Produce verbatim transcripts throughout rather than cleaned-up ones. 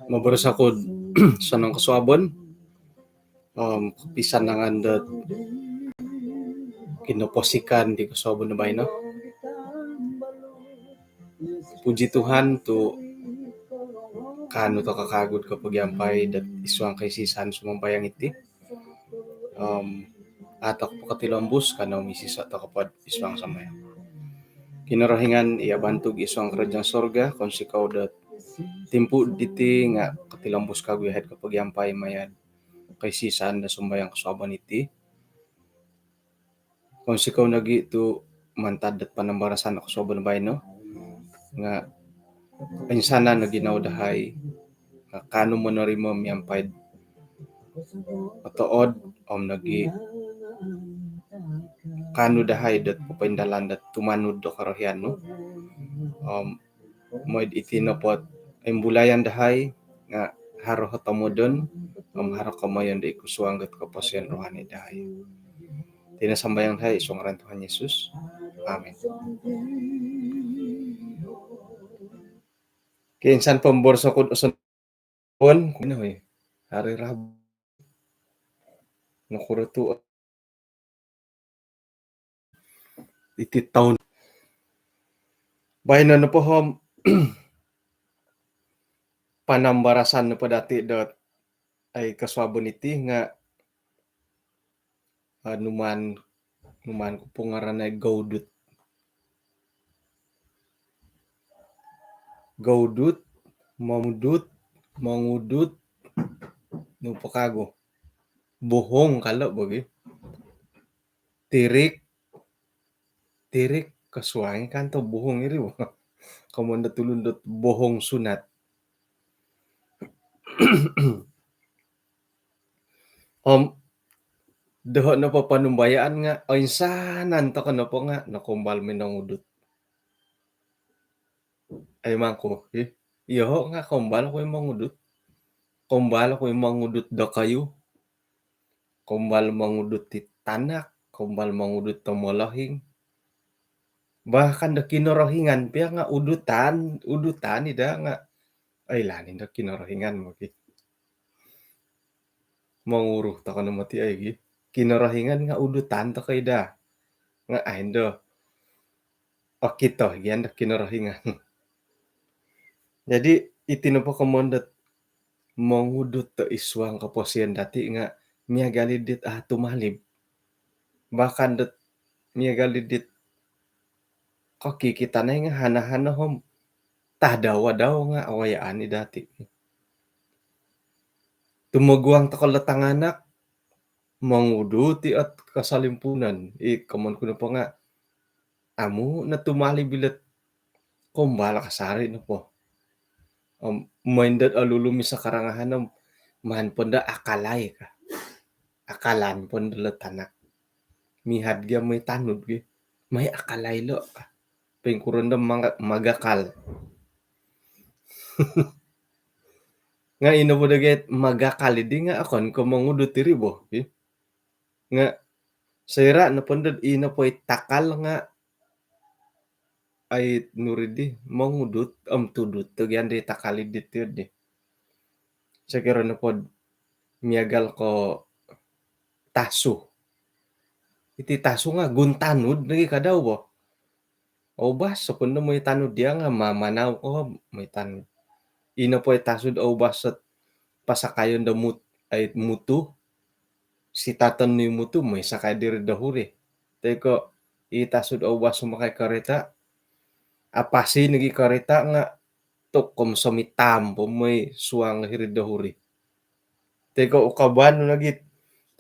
Moboros oku do osonong kosuabon om kopisanangan do kinoposikan di kosuabon do baino. Puji Tuhan tu kaanu tokou kawagu do kopogiampai do id suang koisisan sumambayang iti. Om au tokou po kotilombus, kanou misiso tokou po id suang sambayang. Kinorohingan i abantug id suang kerajaan sorga, kounsikou do timpu diti nga kotilombus kawagu yahai do kopogiampai maya do koisisan do sumambayang kosuabon iti. Kounsikou nogi tu mantad do panambarasan kosuabon baino nga oinsanan nogi ginawo dahai nga kaanu monorimo miampai do otood om nogi kaanu dahai do popoindalan do tumanud do korohian nu. Om mooi do iti nopo do imbulayan dahai nga haro kotomodon om haro komoyon do id suang do koposion rohani dahai. Iti no sambayang dahai id suang ngaran Tuhan Yesus. Amin. Okey, insan po moboros oku do osonong, oi, hari Rabu. Nokuro tu iti toun baino nopo om panambarasan nopo dati do id kosuabon iti nga, ah, numaan, numaan ku po ngaran ai goudut. Goudut, momudut, mongudut, nu po kawagu. Bohong ka lo bo gia. Tirik, tirik kosuai kan tu bohong iri bo. Komoyon do tulun dot bohong sunat. Om doho nopo panumbayaan nga oinsanan tokou nopo nga nokoumbal minongudut. Ai mangku, ih. Iyoho nga koumbal oku i mongudut. Koumbal oku i mongudut dokoyu. Koumbal mongudut di tanak, koumbal mongudut do molohing. Bahkan do Kinorohingan pia nga udutan, udutan i da nga. Ai, lani do Kinorohingan mogi. Monguru tokou no moti ai gi. Kinorohingan nga udutan tokou i da. Nga ai do okito gian do Kinorohingan. Jadi iti nopo komoyon dot mongudut do id suang koposion dati nga miagal i dit, ah, tumalib. Bahkan dot miagal i dit kokikitanai nga hana-hana om tadau-adau nga awayaan i dati. Tumoguang tokou lo tanganak, mongudut i ot kosolimpunan. I komoyon ku nopo nga amu no tumalib ilo koumbal kasari nopo. Om mooi dot olulumi sakarangahan om maan po do akalai ka. Akalan po do lo tanak. Mihad gia mooi tanud gi. Mooi akalai lo ka. Poingkuro do maga-, magakal. Nga ino po do gia magakal i di nga okon ko mongudut iri bo, ih. Nga soira nopo do ino po i takal nga ai nuri di mongudut om tudut tu gian di takal i di ti di. Sokiro nopo do miagal ko tasu. Iti tasu nga guntanud nogi kadau bo. Oubas sopun do mooi tanud dia nga mamanau ko mooi tanud. Ino po i tasu do oubas sot pasakayon do mut-, ai mutu. Sitaton ni mutu mooi sakai diri dohuri. Toi ko i tasu do oubas sumakai karita. Apasi nogi karita nga tuk om somitam po mooi suang hiri dohuri. Toi ko ukaban nogi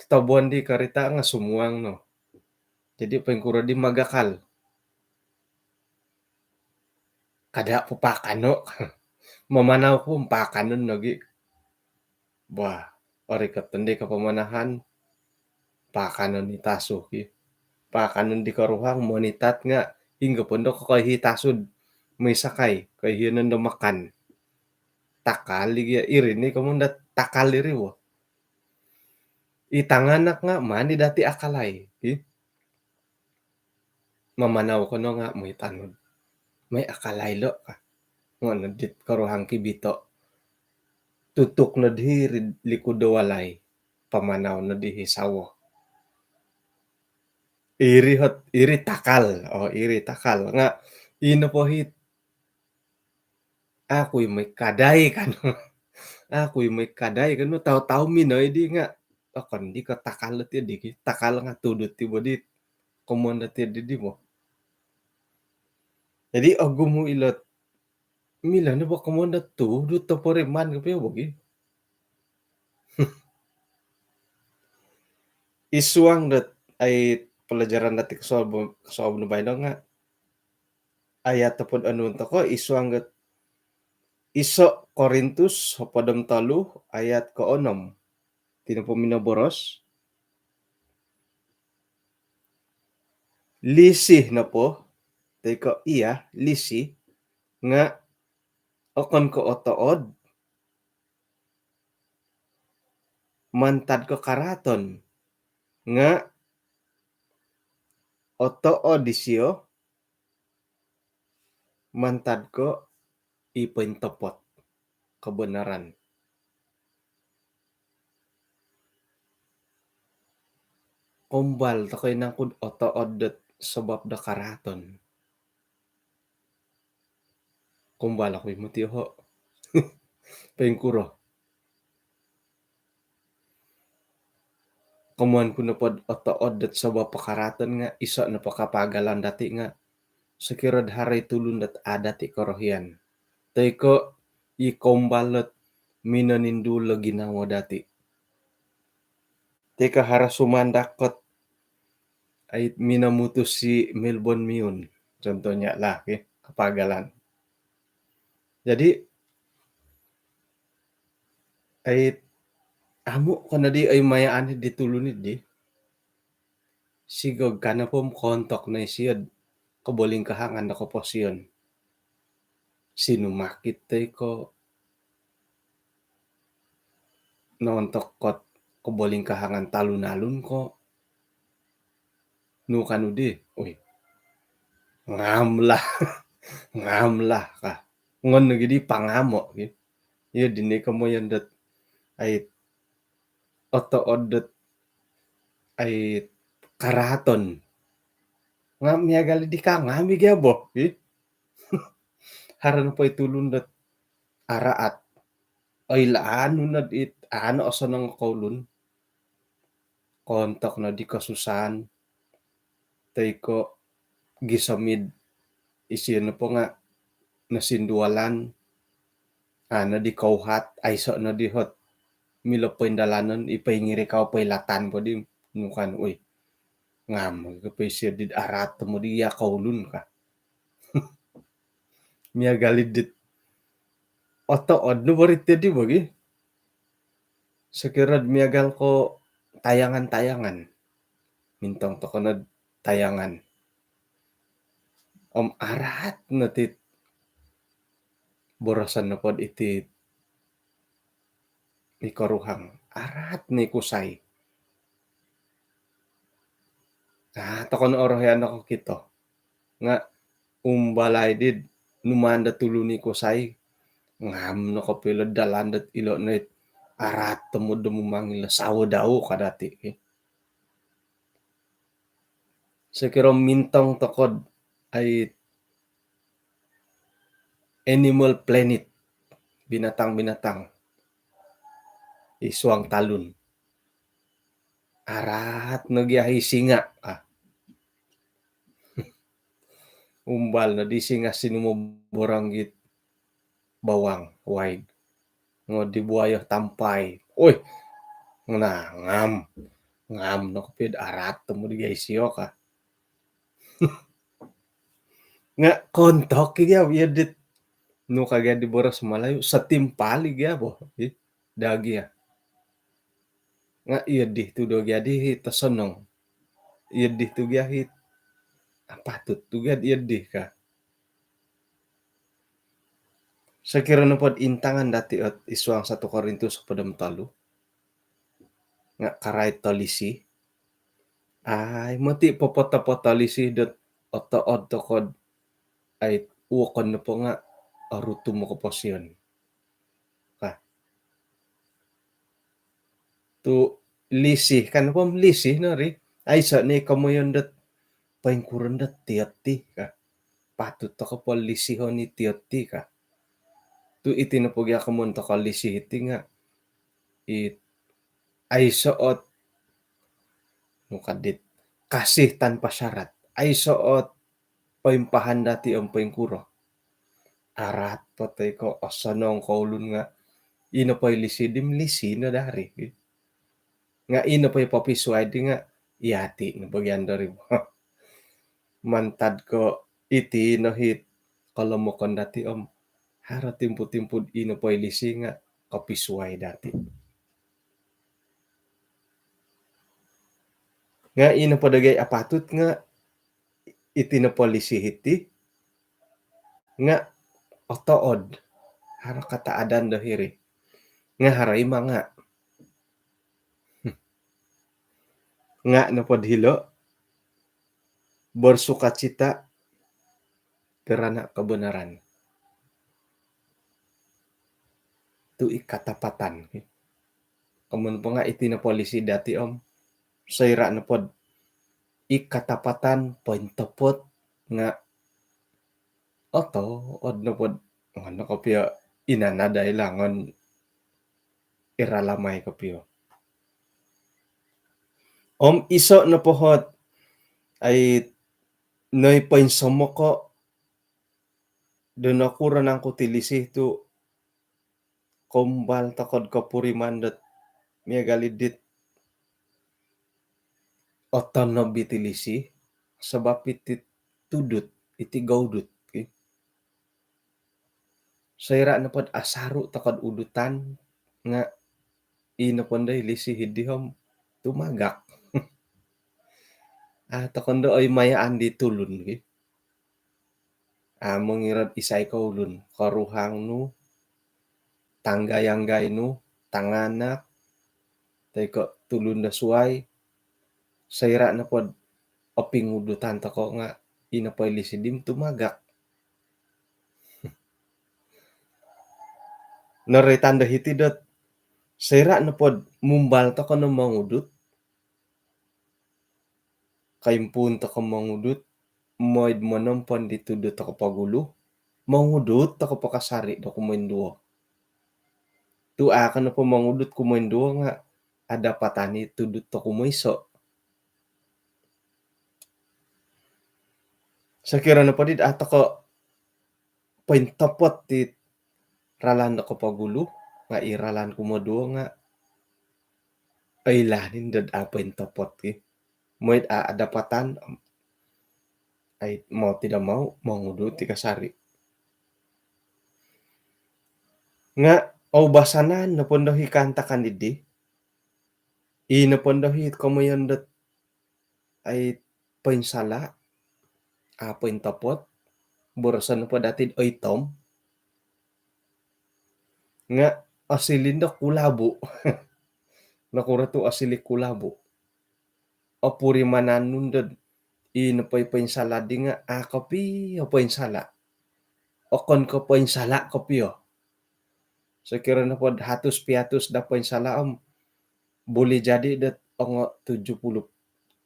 toboon di karita nga sumuang no. Jadi poingkuro di magakal. Kada po pakano. Mamanau ku pakanon nogi. Bah, orikot tondi ko pamanahan. Pakanon i tasu ki. Pakanon di koruhang monitat nga hinggo po do kokoihi tasu do mooi sakai. Koihi nondo makan. Takal i gia iri ni komoyon do takal iri bo. I tanganak nga' mani dati' akalai, i mamanau kono nga' moi tanud, moi akalai lo' ka. Ngono dit koruhang kibito', tutuk nod hiri'd likud do walai, pamanau nod ihi sawo. Iri hot, iri takal. Oo, iri takal. Nga' ino po hit, aku i moi kadai kan. Aku i moi kadai kan, tau-tau minoi di nga' okon di ko takal dati' di ki. Takal nga' tudut ti bo di komoyon dati' di, di bo. Jadi ogumu' ilo', milo no bo komoyon dot tudut toporiman kopio bo gi. I suang dot ai pelajaran dati' kosuab, kosuab no baino nga' ayat topod onuon toko' i suang dot iso' Korintus hopod om tolu ayat koonom. Iti nopo minoboros, lisi nopo, toi ko' iya, lisi, nga' okon ko' otood mantad ko' karaaton, nga' otood isio mantad ko' i pointopot, kebenaran. Kombal toko' i nangku'd otood dot sabap do karaaton. Kombal oku i moti oho'. Poingkuro. Komoyon ku nopod otood dot sabap do karaaton nga' iso' nopo kapagalan dati' nga' sokiro'd haro i tulun dot a' dati' korohian, toi ko' i kombal dot minoninduul o ginawo dati', toi ko' haro sumandak kot ai minomutus si Melbourne Miun, contohnya lah, ki, kapagalan. Jadi ai amu' ko nodi ai mayaan di tulun di. Sigog ka nopo om koontok no isio'd kobolingkahangan do koposion. Sinumakit toi ko' noontok kot kobolingkahangan talun-alun ko' nu kanu di, oi, ngam lah, ngam lah ka. Ngon nogi di pangamo' gi. Iyo dino komoyon dot ai otood dot ai karaaton. Ngam, miagal di ka ngam i gia bo, i. Haro nopo i tulun dot araat, oilaan nu nod it, a' no osonong o koulun, koontok nodi kosusaan, toi ko' gisom id isio nopo nga' nosinduolan, a' nodi kouhat, aiso' nodi hot milo poindalanon, i poingirikau, poilatan po di, nu kan, oi, ngam ko po isio did araat tomod iya koulun ka. Miagal i dit otood nu bo ri ti di bo gi. Sokiro'd miagal ko' tayangan-tayangan, mintong toko nod tayangan om araat no ti boroson nopod iti i koruhang, araat no i kusai. Aa, tokon orohian no kokito. Nga' umbalai di numaan do tulun i kusai, ngam no kopio ilo dalan dot ilo no it araat tomod do mumang ilo sawo dau ka dati', ki. Sokiro mintong toko'd ai Animal Planet, binatang-binatang i suang talun. Araat nogi ahi singa', ah. Umbal nodi singa' sinumoborong git bawang, waig. Ngo di buayo tampai. Oi, ngam. Ngam no kopio'd araat tomod di gai sio ka. Nga' kontok i gia, iyo dit, nu ka gia di boros Malayu, setimpal i gia bo, i, daa gia. Nga' iyo di tu do gia di tosonong. Iyo di tu gia hi, apatut tu gia iyo di ka. Sokiro nopod intangan dati' ot i suang satu Korintus hopod om tolu, nga' karait o lisi. Ai moti' popoto-poto lisi dot otood toko'd ai wokon nopo nga' orutum o koposion. Ka. Tu' lisi, kan nopo lisi no ri. Aiso' ni komoyon dot poingkuro dot tiyo ti ka. Patut toko' po lisihon i tiyo ti ka. Tu' iti nopo gia komoyon toko' lisi iti nga' i aiso' ot nu ka dit kasih tanpa syarat. Aiso' ot poimpahan dati' om poingkuro. Araat po toi ko' osonong ko ulun nga' ino po i lisi di om lisi no dari. Nga' ino po i popisuai di nga' iyati' no bagian dari. Mantad ko' iti no hit kolomokon dati' om haro timpu-timpu ino po i lisi nga' kopisuai dati'. Nga' ino po dagai apatut nga' iti nopo lisi hiti nga' otood haro kataadan do hiri. Nga' haro i manga' nga' nopod hilo' bersukacita kerana kebenaran. Tu' i katapatan. Komoyon po nga' iti nopo lisi dati' om soira' nopod i katapatan pointopot nga' otood nopod ngon no kopio inanadai langon iralamai kopio. Om iso' nopo hot ai noi poinsomoko' do nokuro nangku ti lisi tu' koumbal toko'd kopuriman dot miagal i dit otonob iti lisi sabap iti tudut, iti goudut ki. Soira' nopod asaru' toko'd udutan nga' ino pondo i lisi hidi om tumagak. A' toko' ndo oimayaan di tulun ki. A' mongiro'd isai ko ulun, koruhang nu, tanggayanggai nu, tanganak, toi ko' tulun do suwai, soira' nopod opingudutan toko' nga' ino po i lisi di om tumagak. Noroitan do hiti dot soira' nopod mumbal toko' no mongudut, koimpuun toko' mongudut, moi'd monompon di tudut toko' pogulu, mongudut toko' po kasari' do kumoinduo. Tu' a' ko nopo mongudut kumoinduo nga' adapatan i tudut toko' kumoiso'. Sokiro nopo dit a' toko' pointopot ti ralan do kopogulu nga' i ralan kumoduo nga' oilaan i ndo'd a' pointopot ki. Moi'd a' adapatan, ai mau tidak mau mongudut i kasari'. Nga' oubasanan nopo ndo i kaantakan didi, ii nopo ndo i komoyon dot ai poinsala', a' pointopot, boroson nopo dati'd oitom nga' osiliu ndo kulabu'. Nokuro tu' osiliu kulabu'? Opurimanan nu ndo'd ii nopo i poinsala' di nga' a' kopio poinsala'. Okon ko' poinsala' kopio. Sokiro nopod hatus piatus do poinsala' om buli jadi dot ongo tujuh puluh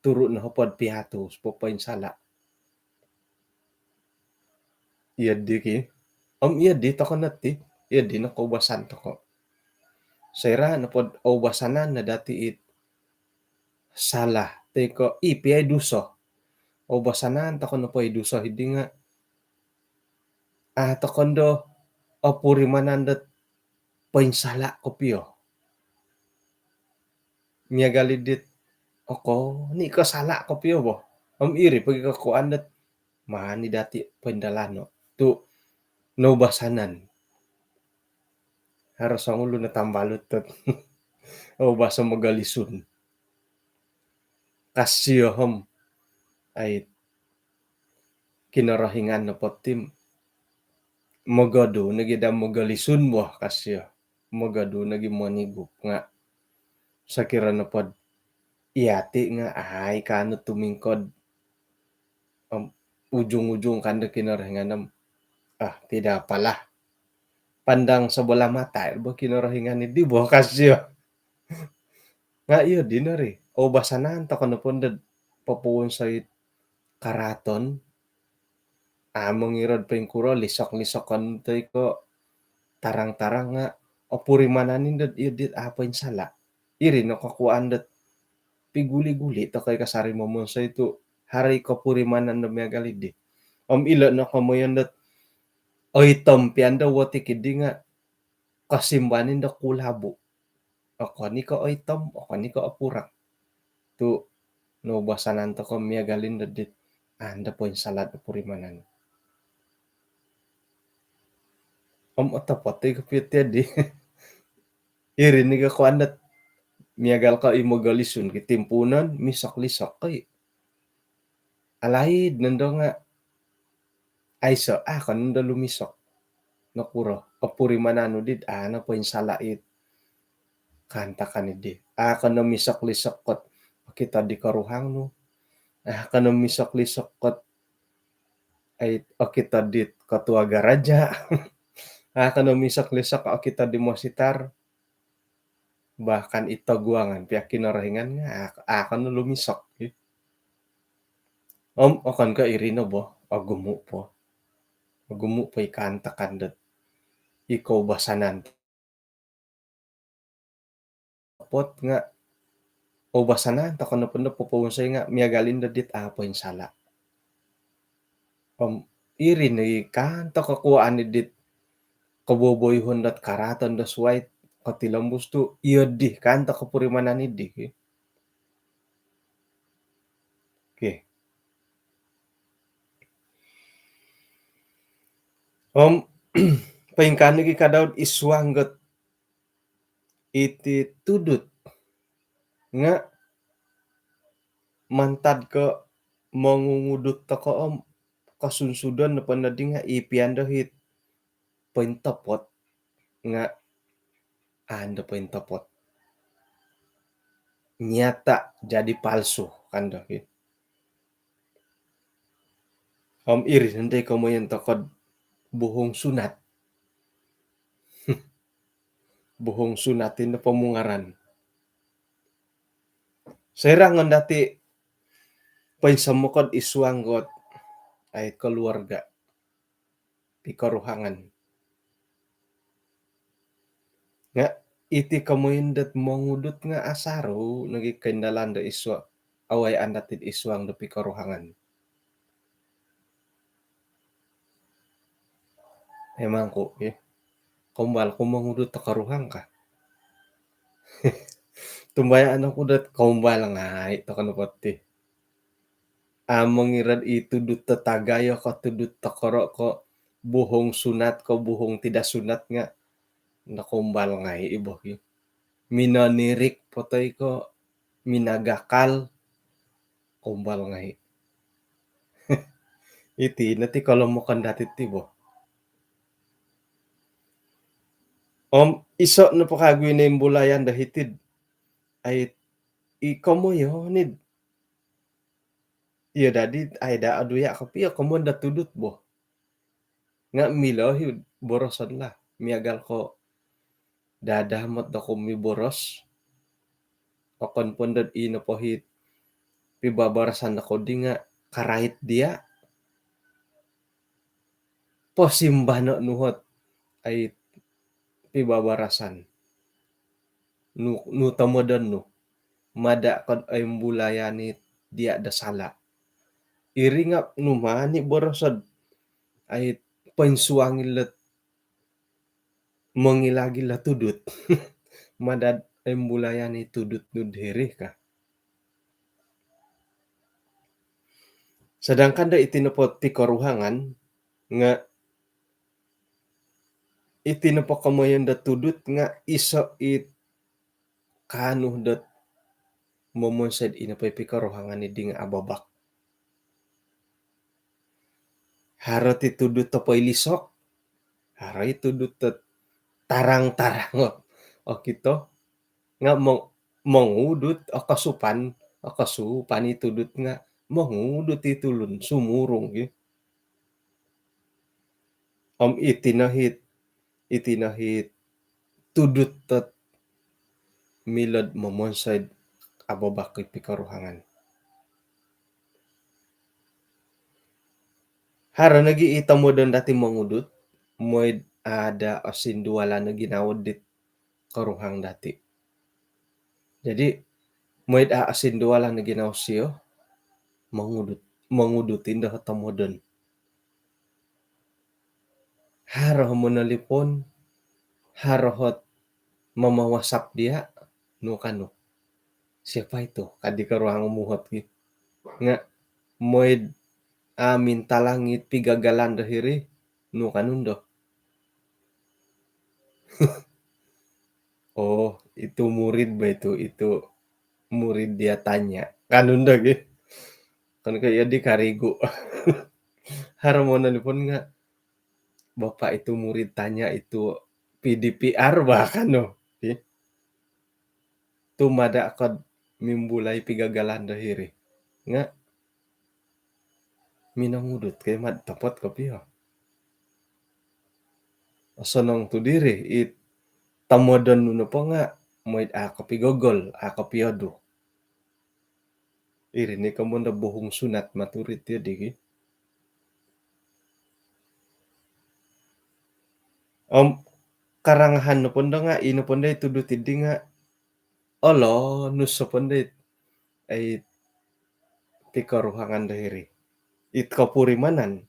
turu' nohopod piatus po poinsala'. Iyo di ki. Om iyo di toko' no ti, iyo di no koubasan toko'. Soira' nopod oubasanan no dati' it salah toi ko' i piya i duso. Oubasanan toko' nopo i duso hidi nga' a' toko' ndo opurimanan dot poinsala' kopio. Miagal i dit okon i ko' sala' kopio bo. Om iri pogi kokuan dot maan i dati' poindalano' tu' noubasanan. Haro songulun o tambalut dot oubas o mogolisun. Kasio om ai Kinorohingan nopo ti mogodu nogi daa mogolisun bo kasio. Mogodu nogi monigup nga' Sokiro nopod iyati' nga' ai kaanu tumingkod, om ujung-ujung kan do Kinorohingan om, ah, tidak apalah. Pandang sebelah mata bo Kinorohingan iddi bo ka sio. Nga' iyo dino ri, oubasanan toko' nopo ndod popowonsoi karaaton, a' mongiro'd poingkuro, lisok-lisokon toi ko' tarang-tarang nga' opurimanan i' ndod iyo dit a' poinsala'. Iri no kokuwaan dot piguli-guli toko' i' kasari momonsoi tu' haro i' kopurimanan do miagal iddi. Om ilo' no komoyon dot oitom pian do wotik iddi nga' kosimban i' do kulabu. Okon i' ko' oitom, okon i' ko' opurang. Tu' noubasanan toko' miagal i' ndod dit a' ndo poinsala' do purimanan. Om otopot i' kopio tiyo di. Iri ni kokuwaan dot miagal ko' i mogolisun ki timpuunon, misok-lisok ko' i'. Alaid nondo nga' aiso', a' ko nondo lumisok. Nokuro, opurimanan nu dit a' no poinsala' it kaantakan iddi. A' ko no misok-lisok kot okito di koruhang nu. A' ko no misok-lisok kot ai okito dit ketua gereja. A' ko no misok-lisok okito di mositar. Bahkan i toguangan pia Kinorohingan nga' a' ko no lumisok. Om okon ko' iri no bo, ogumu' po. Ogumu' po i kaantakan dot i koubasanan. Otopot nga' oubasanan toko' nopo ndo popowonsoi nga' miagal i' ndod dit a' poinsala'. Om iri ni kan toko' kokuwaan i' dit koboboyuhon dot karaaton do suwai kotilombus tu' iyo di kan toko' purimanan iddi ki. Okey. Om poingkaa nogi' ka Daud i suang dot iti tudut nga' mantad ko' mongungudut toko' om kosunsudon nopo noddi nga' i pian do hit pointopot nga' a' ndo pointopot. Nyata jadi palsu kan do hit. Om iri nondo i komoyon toko'd bohong sunat. Bohong sunat ino pomungaran. Soira' ngon dati' poinsomokod i suang dot ai keluarga, pikoruhangan. Nga' iti komoyon dot mongudut nga' asaru nogi' koindalan do i suang, awayaan dati'd i suang do pikoruhangan. Emang ku, eh, koumbal ku mongudut do koruhang ka. Tumbayaan oku dot koumbal ngai' toko' nopo ti. A' mongiro'd i tudut do tagayo ko' tudut do koro' ko', bohong sunat ko' bohong tidak sunat nga' nokoumbal ngai' i bo ki. Minonirik po toi ko' minagakal, koumbal ngai'. Iti no ti kolomokon dati' ti bo. Om iso' nopo kagu i noimbulayan do hiti'd ai i komoyon id iyo dadi ai daa oduya' kopio komoyon do tudut bo. Nga' milo hi boroson lah, miagal ko' dadamot dokou miboros. Okon po ndod ino po hi pibabarasan dokou di nga' karait diya'. Posimbano' nu hot ai pibabarasan. Nu, nu tomodon nu. Mada' kod oimbulayan i diya' do sala'. Iri nga' nu mani borosod ai poinsuang ilo't mongilagil o tudut. Mada'd oimbulayan i tudut nu'd hiri ka. Sedangkan do iti nopo pikoruhangan nga' iti nopo komoyon do tudut nga' iso' i kaanu dot momonsoi'd ino po i pikoruhangan i di nga' ababak. Haro ti tudut do poilisok, haro i tudut do tarang-tarang o okito. Nga' mong-, mongudut, okasupan, okasupan i tudut nga' mongudut i tulun sumurung gi. Om iti no hit, iti no hit tudut dot milo'd momonsoi'd ababak i pikoruhangan. Haro nogi i tomodon dati mongudut, moi'd ada osindualan o ginawo dit koruhang dati. Jadi, moi'd a osindualan o ginawo sio, mongudut, mongudut indo tomodon. Haro monolipon, haro hot mama-WhatsApp dia, nu kanu. Siapa itu? Kadi koruhang o muhot gi. Nga' moi'd a mintalang it pigagalan do hiri, nu kanu ndo. Oh, itu murid bah itu, itu murid dia tanya. Kanu ndo gi. Kan ka iyo di karigu. Haro monolipon nga', "Bapak itu murid tanya itu P D P R," bah kanu. Ih. Tu mada' kod mimbulai pigagalan do hiri. Nga' minongudut kai mad topot kopio. Osonong tu diri, it tomodon nu nopo nga' moi'd a kopigogol, a kopiodu. Iri ni komoyon do bohong sunat maturit iyo di gi. Om karangahan nopo ndo nga', ino po ndo i tudut iddi nga' olonus nopo ndo i, ai, pikoruhangan do hiri. It kopurimanan.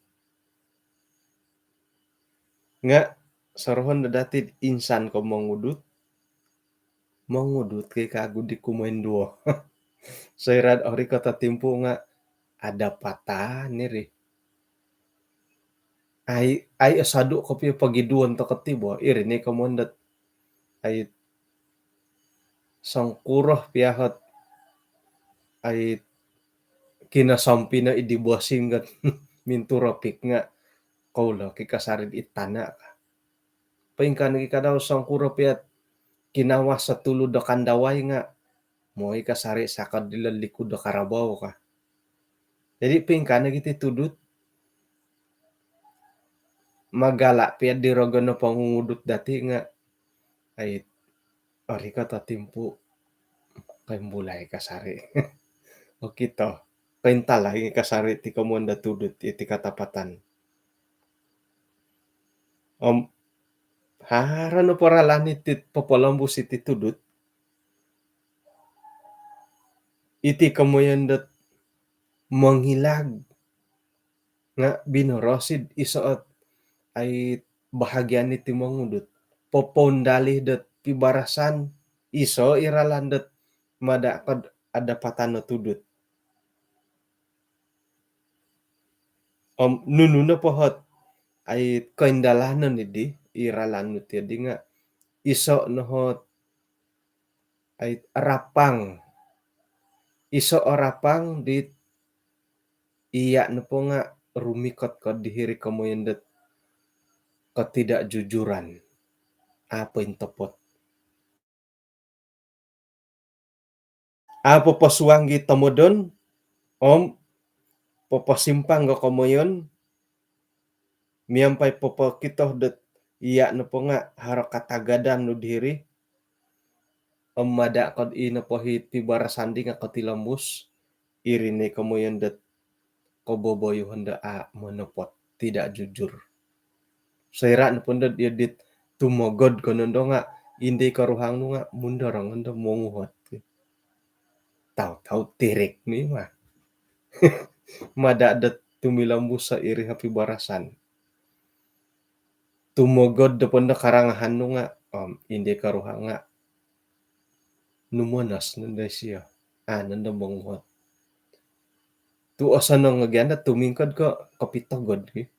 Nga' sorohon do dati'd insan ko mongudut, mongudut kai kagu di kumoinduo. Soira'd orikot o timpu nga' ada patan iri. Ai, ai osodu kopio pogiduon toko ti bo, iri ni komoyon dot, ai, songkuro pia hot, ai, kinosompino idi bosing got minturopik nga' koulo ki kasari'd id tana' ka. Poingkaa nogi kadau songkuro pia't kinawas o tulud do kandawai nga' moi kasari' sakod dilo likud do karabau ka. Jadi poingkaa nogi ti tudut, magala' pia't di rogon o pongungudut dati' nga', ai, orikot o timpu, koimbulai kasari'. Okito, kointalai kasari' ti komoyon do tudut iti katapatan. Om haro nopo ralan iti popolombus iti tudut, iti komoyon dot mongilag nga' binorosid iso ot, ai, bahagian iti mongudut. Popoundalih dot pibarasan iso i ralan dot mada' kod ada patan o tudut. Om nunu nopo hot, ai, koindalanon iddi, i ralan nu ti di nga' iso no hot, ai, rapang. Iso o rapang dit iya' nopo nga' rumikot ko di hiri komoyon dot ketidakjujuran. Apo intopot? A' poposuang gi tomodon om poposimpang go komoyon miampai popokito dot iya' nopo nga' haro katagadan nu diri om mada' kod i nopo hi pibarasan di nga' kotilombus, iri ni komoyon dot koboboyuhon do a' monopot, tidak jujur. Soira' nopo ndo iyo dit tumogod ko nondo nga' indi koruhang nu nga' mundorong ondo monguhot. Tau-tau tirik ni ma. Mada' dot tumilombus o iri ho pibarasan. Tumogod nopo ndo karangahan nu nga', om, indi koruhang nga' numonos nondo isio. A' nondo monguhot. Tu' osonong gia ndo tumingkod ko kopitogod ki.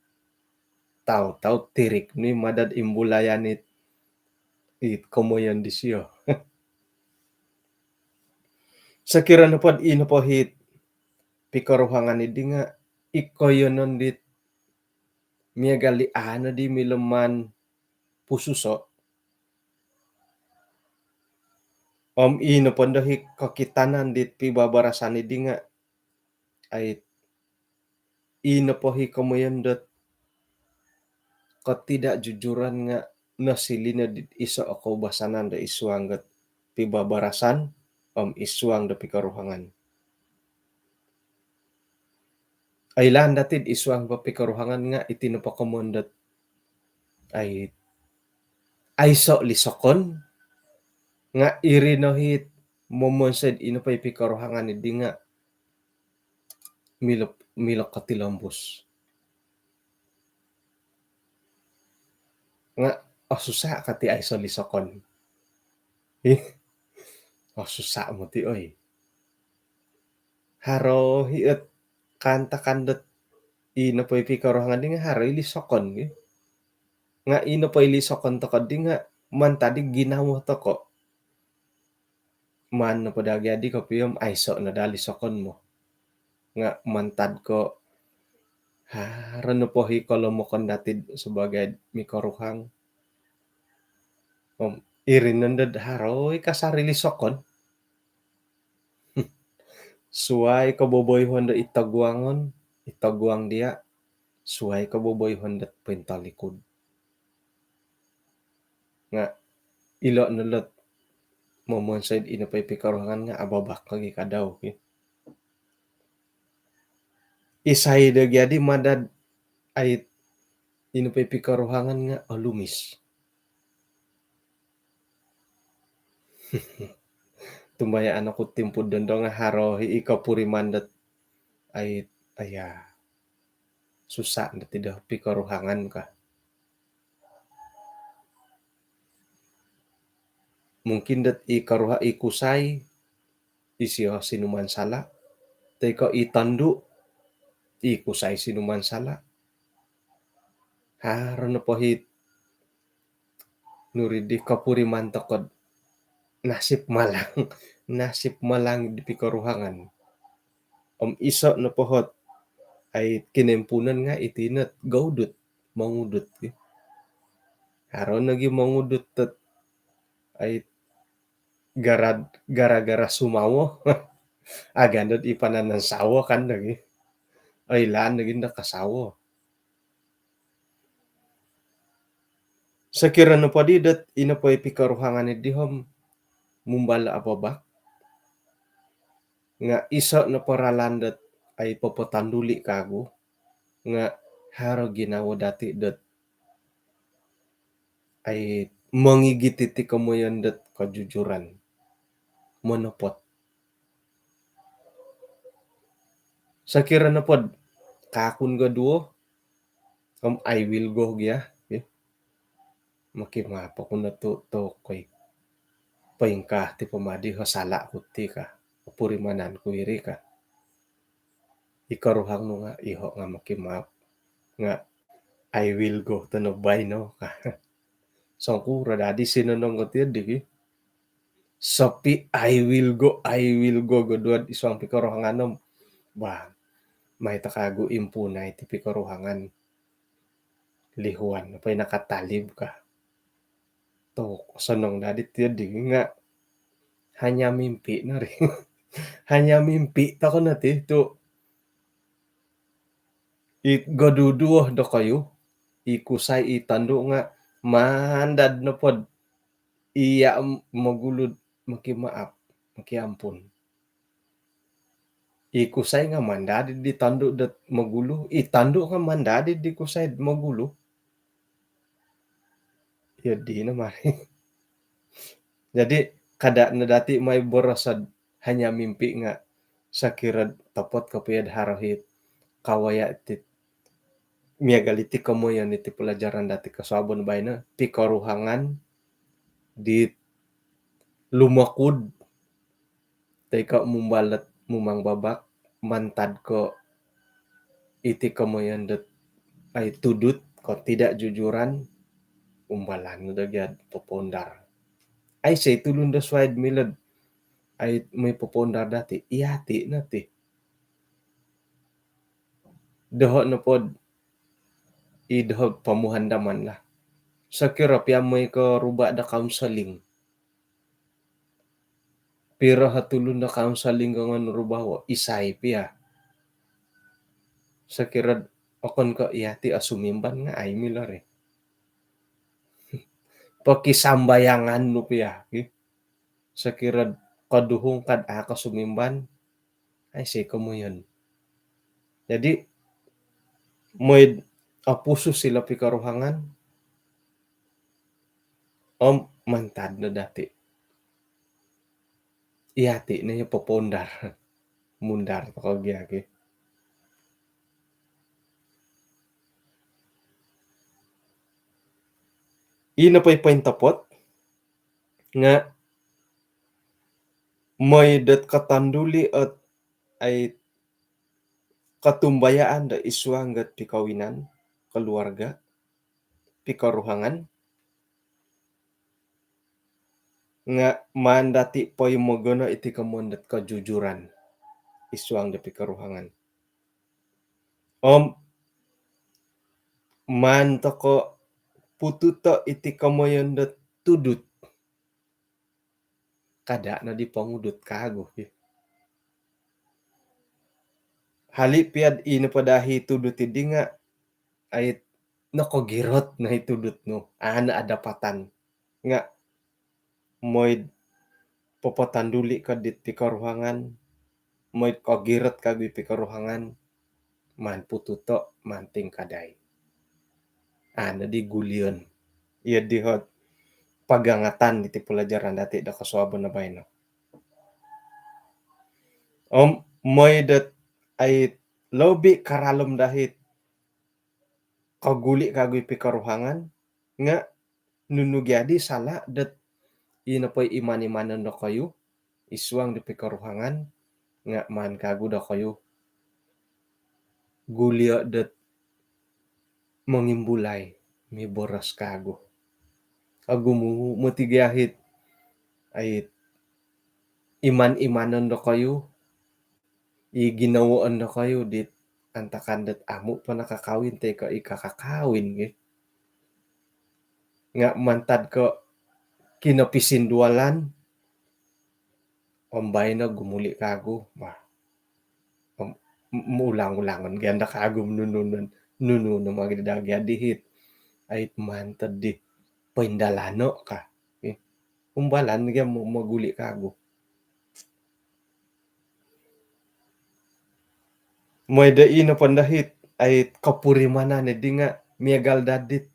Tau-tau tirik ni mada' dot imbulayan it, it komoyon disio. Sokiro nopod i nopo hit pikoruhangan iddi nga' i koiyonon dit miagal di a' noddi milo maan pususo'. Om ino pondo hi kokitanan dit pibabarasan di nga, ai, ino po hi komoyon dot ketidakjujuran nga nosiliu no dit iso o koubasanan do id suang dot pibabarasan om id suang do pikoruhangan. Oilaan dati id suang do pikoruhangan nga iti nopo komoyon dot, ai, aiso lisokon nga iri no hi momonsoi ino po i pikoruhangan di nga milo, milo kotilombus. Nga, oh, susah kati aiso lisokon. Ih, oh, susah moti, oi. Haro hi ot kaantakan dot ino po i pikoruhangan di nga haro i lisokon, ki. Nga ino po i lisokon toko di nga mantad di ginawo toko. Maan nopo daa gia di kopio om aiso no daa lisokon mu. Nga mantad ko haro nopo hi kolomokon dati sebagai mikoruhang. Om iri nondo dot haro i kasari lisokon. Suai ko boboyuhon do id toguangon, id toguang dia, suai ko boboyuhon dot pointolikud. Nga ilo no lot momonsoi ino po i pikoruhangan nga ababak lagi kadau, ki. Isai do gia di madad, ai, ino po i pikoruhangan nga olumis. Tumbayaan oku timpu dondo nga haro hi i kopuriman dot, ai, aya, susah dot id pikoruhangan ka. Mungkin dot i koruhang, i kusai, isio sinuman sala. Toi ko i tondu, i kusai sinuman sala. Haro nopo hi nuri di kopuriman toko dot nasib malang, nasib malang di pikoruhangan. Om iso nopo hot, ai, kinoimpunan nga iti no ot goudut, mongudut, ki. Haro nogi mongudut dot, ai, gara-, gara-gara sumawo. Agan dot i pananan sawo kan nogi. Oilaan nogi no kasawo. Sokiro nopo di dot ino po i pikoruhangan di om mumbal ababak, nga iso nopo ralan dot, ai, popotonduli kagu, nga haro ginawo dati dot, ai, mongigit iti komoyon dot kejujuran. Monopot. Sokiro nopo dot kaakun go duo, om I will go gia, ya. Mokimaap oku no tu, tu koi. Poingkaa ti pama di ho sala ku ti ka. Opurimanan ku iri ka. I koruhang nu nga, iho nga mokimaap. Nga, I will go to no baino ka. Songkuro dadi sinonong ko ti di, ki. Sopi, I will go, I will go, goduad id suang pikoruhangan om. Bah, mai takagu impunai ti pikoruhangan. Lihuan, apa ina katalib ka. Tu, sonong dadi ti di nga hanya mimpi no ri. Hanya mimpi toko no ti tu. I goduduo dokoyu, i kusai i tondu nga mandad nopo dot iya mogulu dot mokimaap, mokiampun. I kusai nga mandad di tondu dot mogulu, i tondu nga mandad di kusai dot mogulu. Iyo dino mari. Jadi, kada no dati mai boros dot hanya mimpi nga sokiro dot otopot kopio dot haro hi kawaya ti miagal iti komoyon iti pelajaran dati kosuabon baino, pikoruhangan di lumokud toi ko mumbal dot mumang babak, mantad ko iti komoyon dot, ai, tudut, ketidakjujuran, umbalan no do gia dot popoundar. Aiso i tulun do suai dot milo dot, ai, moi popoundar dati, iyati no ti. Doho nopo dot, i doho pomuhandaman lah. Sokiro pia moi koruba do kaunseling. Piro o tulun do kaunseling gongon rubawo, isai pia. Sokiro okon ko iyati o sumimban nga ai milo ri. Pokisambayangan nu pia, ki. Sokiro koduhung kad a ko sumimban, ai si komoyon. Jadi, moid opusus ilo pikoruhangan, om mantad no dati. Iyati no iyo popondar. Mundar toko gia, ki. Ino po i pointopot, nga mooi dot kotonduli ot ai kotumbayaan do id suang dot pikawinan, keluarga, pikoruhangan, nga maan dati poimogono iti komoyon dot kejujuran id suang do pikoruhangan. Om maan toko pututo iti komoyon dot tudut. Kada no di pongudut kagu, ki. Hali pia ino po dahi tudut idi nga ai nokogirot no i tudut nu, a no adapatan. Nga mooi popotonduli ko dit pikoruhangan, mooi kogirot kagu i pikoruhangan, maan pututo, maan tingkadai. A no di gulion. Iyo di ot pagangatan diti pelajaran dati do kosuabon do baino. Om mooi dot ai lobi karalom dahi koguli kagu i pikoruhangan, nga nunu gia di sala dot ino po i iman-imanon dokoyu id suang di pikoruhangan, nga maan kagu dokoyu gulio dot mongimbulai, miboros kagu. Ogumu moti gia it ai iman-imanon dokoyu, i ginawoon dokoyu dit antakan dot amu po nakakawin toi ko i kakakawin, ki. Nga mantad ko kinopisindualan, om baino gumuli kagu, bah. Om, m-, ulang-ulangon gia ndo kagu nunu, nunu no magi dagi adihit. Ai mantad di poindalano ka. Eh, umbalan gia mo-, moguli kagu. Mooi do ino po dahi it ai kopurimanan di nga miagal dadit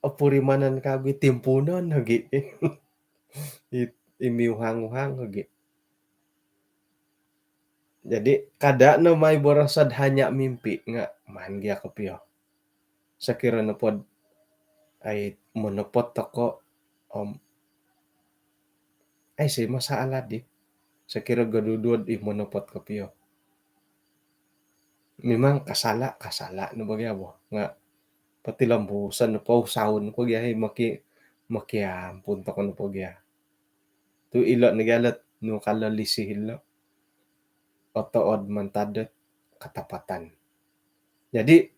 opurimanan kagu i timpuunon lagi. I, i miuhang-uhang lagi. Jadi, kada no mai boroso do hanya mimpi nga maan gia kopio. Sokiro nopo dot ai monopot toko, om ai si masalah di. Sokiro goduduo di monopot kopio. Memang kasala, kasala no bagi abo. Nga potilombuson nopo, usahaon nopo gia, hai, moki-, mokiampun toko nopo gia. Tu ilo no gia lot nu kalo lisi ilo. Otood mantad dot katapatan. Jadi,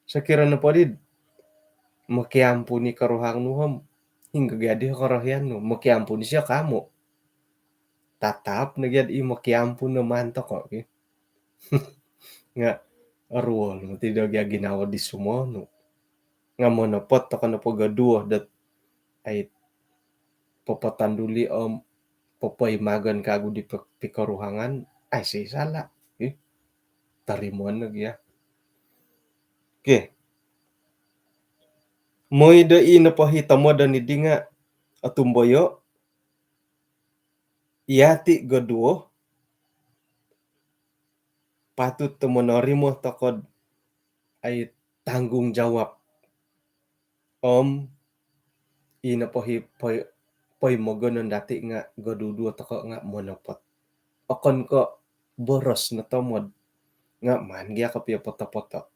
sokiro nopo di mokiampun i koruhang nu om, hinggo gia di korohian nu, mokiampun isio ka amu. Tatap no gia di mokiampun no maan toko, ki. Nga oruol moti do gia ginawo di sumonu. Nga monopot toko nopo goduo dot ai popotonduli om popoimagon kagu di pe-, pikoruhangan, ai si sala. Eh, torimoon no gia. Okey. Mooi do ino po i tomodon di nga otumboyo, iyati goduo patut do monorimo toko dot ai tanggungjawab. Om ino po i poi-, poimogonon dati nga goduduo toko nga monopot. Okon ko boros no tomod, nga maan gia kopio poto-poto.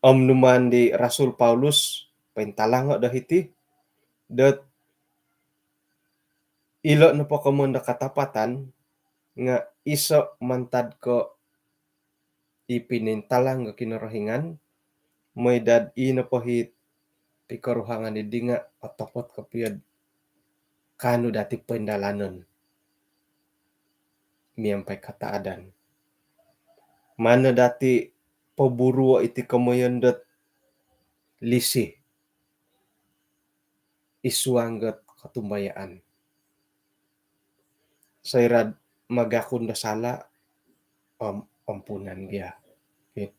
Om numaan di Rasul Paulus pointalango do hiti, dot ilo nopo komoyon do katapatan nga iso mantad ko i pinintalang do Kinorohingan, mooi dot ino po i pikoruhangan diri nga' otopot kopio'd kaanu dati' poindalanon miampai kataadan. Maan no dati' poburuo' iti komoyon dot lisi id suang dot kotumbayaan. Soira'd magakun do sala', om ampunan gia. Okey.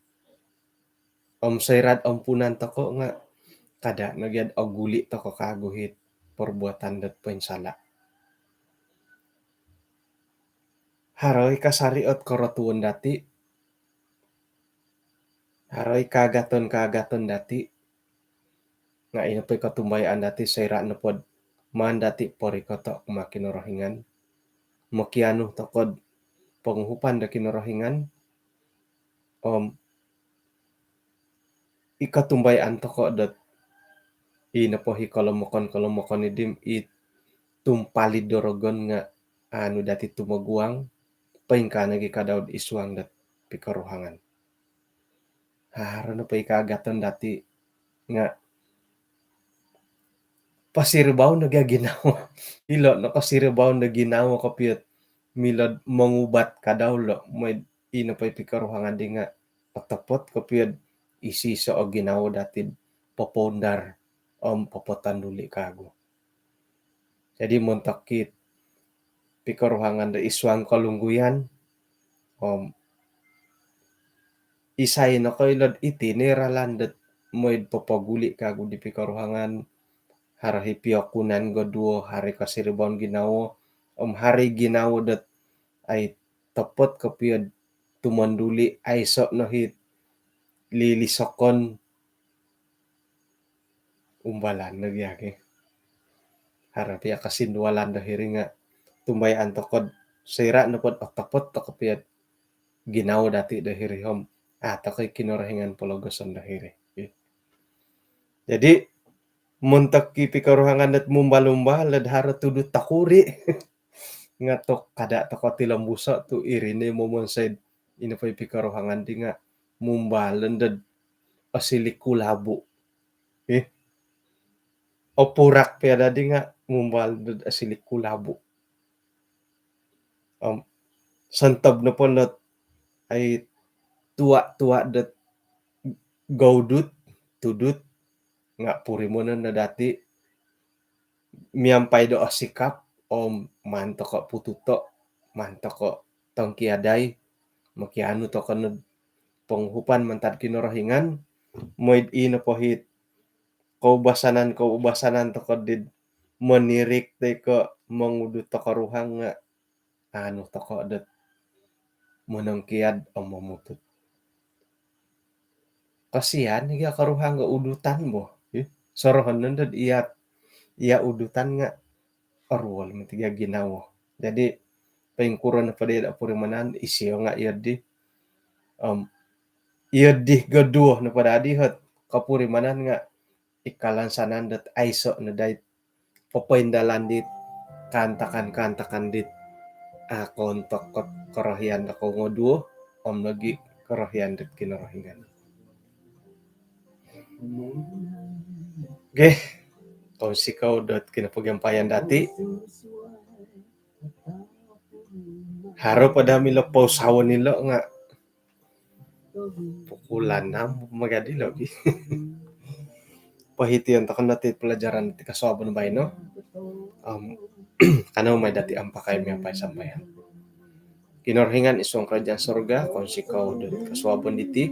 Om soira'd ampunan toko' nga' kada' no gia'd oguli' toko' kagu it perbuatan dot poinsala'. Haro i kasari' ot korotuon dati', haro i kaagaton-kaagaton dati', nga' ino po i kotumbayaan dati', soira' nopod maan dati' porikoto' kumaa Kinorohingan, mokianu toko'd ponguhupan do Kinorohingan, om i kotumbayaan toko' dot ino po i kolomokon-kolomokon diri, i tumpalid do rogon nga' aanu dati' tumoguang, poingkaa nogi' kadau'd id suang dot pikoruhangan. Haro nopo i kaagaton dati' nga' pasiribaon nogi' ginawo. Ilo' no kosiribaon do ginawo kopio'd milo'd mongubat kadau lo', moi'd ino po i pikoruhangan diri nga' otopot kopio'd iso-iso' o ginawo dati'd popoundar om popotonduli' kagu. Jadi montok it pikoruhangan do id suang kolungguyan, om isai nokoilo'd iti no i ralan dot moi'd popoguli' kagu di pikoruhangan, haro i piokunan goduo, haro i kosiribaon ginawo, om haro i ginawo dot ai topot kopio'd tumonduli', aiso' no it lilisokon, umbalan nogi' aki. Haro pia kosindualan do hiri nga' tumbayaan toko'd soira' nopod otopot toko' pia ginawo dati' do hiri om a' toko' i Kinorohingan pologoson do hiri. Jadi montok i pikoruhangan dot mumbal-umbal dot haro tudut tokuri'. Nga' tu' kada' toko' tilombuso' tu' iri no i momonsoi'd ino po i pikoruhangan diri nga' mumbal dot osilik kulabu'. Ih. Opurak pia dadi nga' mumbal dot osilik kulabu'. Om sontob nopo dot ai tua'-tua' dot goudut, tudut, nga' purimonon no dati' miampai do osikap, om maan toko' pututo', maan toko' tongkiadai, mokianu toko' nod ponguhupan mantad Kinorohingan, moi'd ino po it koubasanan-koubasanan toko' did monirik toi ko' mongudut do koruhang nga' aanu toko' dot monongkiad om momutut. Kasian i gia koruhang nga' udutan bo. Ih, sorohon nondo dot iya, iya udutan nga' oruol mati gia ginawo. Jadi poingkuro nopo dii do purimanan, isio nga' iyo di, om iyo di goduo nopo dadi ot kopurimanan nga' i kalansanan dot aiso' no dait popoindalan dit kaantakan-kaantakan dit a' koontok kot korohian do kongoduo om nogi' korohian dit Kinorohingan. Okey, kounsikou dot kinopogiampayan dati'. Haro po daa milo pousawon ilo' nga' pukul anam magadi logi. Pohition toko' no ti pelajaran ti kosuabon baino. Om kanou mai dati' ampakai miampai sambayang. Kinorohingan id suang kerajaan sorga, kounsikou dot kosuabon diti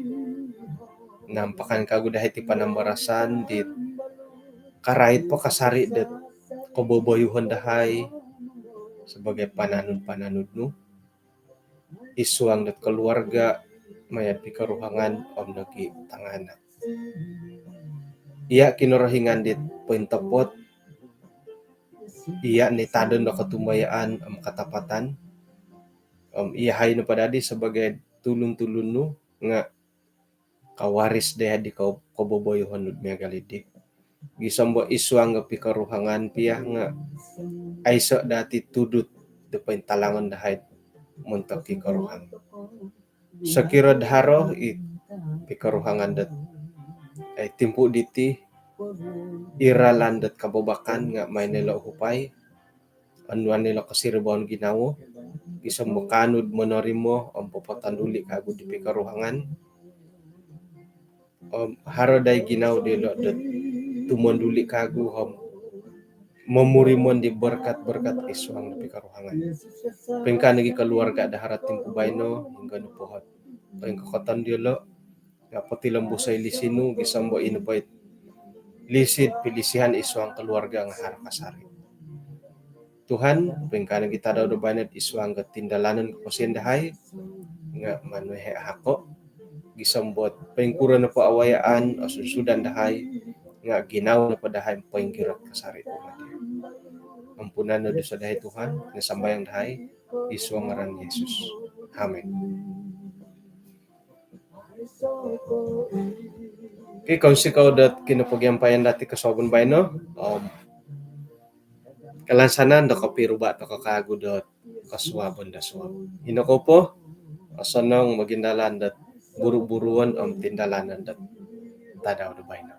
nampakan kagu dahai ti panambarasan dit karait po kasari' dot koboboyuhon dahai sabagai pananud-pananud nu id suang dot koluarga, maya' pikoruhangan om nogi' tanganak. Iya' Kinorohingan dit pointopot, iya' nitadon do kotumbayaan om katapatan, om iyahai nopo dadi sabagai tulun-tulun nu nga' kawaris dahai di ko- koboboyuhon nu miagal iddi. Gisom bo id suang do pikoruhangan pia nga' aiso' dati' tudut do pointalangon dahai montok i koruhang. Sokiro'd haro i pikoruhangan dot ai timpu' diti, iralan dot kababakan nga' mai no ilo' uhupai, onuan no ilo' kosiribaan ginawo, gisom do kaanu do monorimo om popotonduli' kaagu di pikoruhangan. Om haro dai ginawo dilo' dot tumonduli' kaagu om momurimon di berkat-berkat id suang di pikoruhangan. Poingkaa nogi' koluarga' do haro timpu baino, hinggo nopo ot poingkokoton diyolo', nga' potilombusai lisi nu, gisom do ino po it lisi do pilisihan id suang koluarga' nga' haro kasari'. Tuhan, poingkaa nogi' tadau do baino id suang do tindalanon koposion dahai, nga' manu iho' hako', gisom dot poingkuro nopo awayaan, osunsudan dahai, nga' ginawo nopo dahai poingkuro kasari'. Ampunan no dusa dahai Tuhan, nga' sambayang dahai id suang ngaran Yesus. Amin. Okey, kounsikou dot kinopogiampayan dati' kosuabon baino, om kalansanan do kopiruba' toko' kaagu dot kosuabon do suab. Ino kou po, osonong mogindalan dot buru-buruon om tindalanon dot tadau do baino.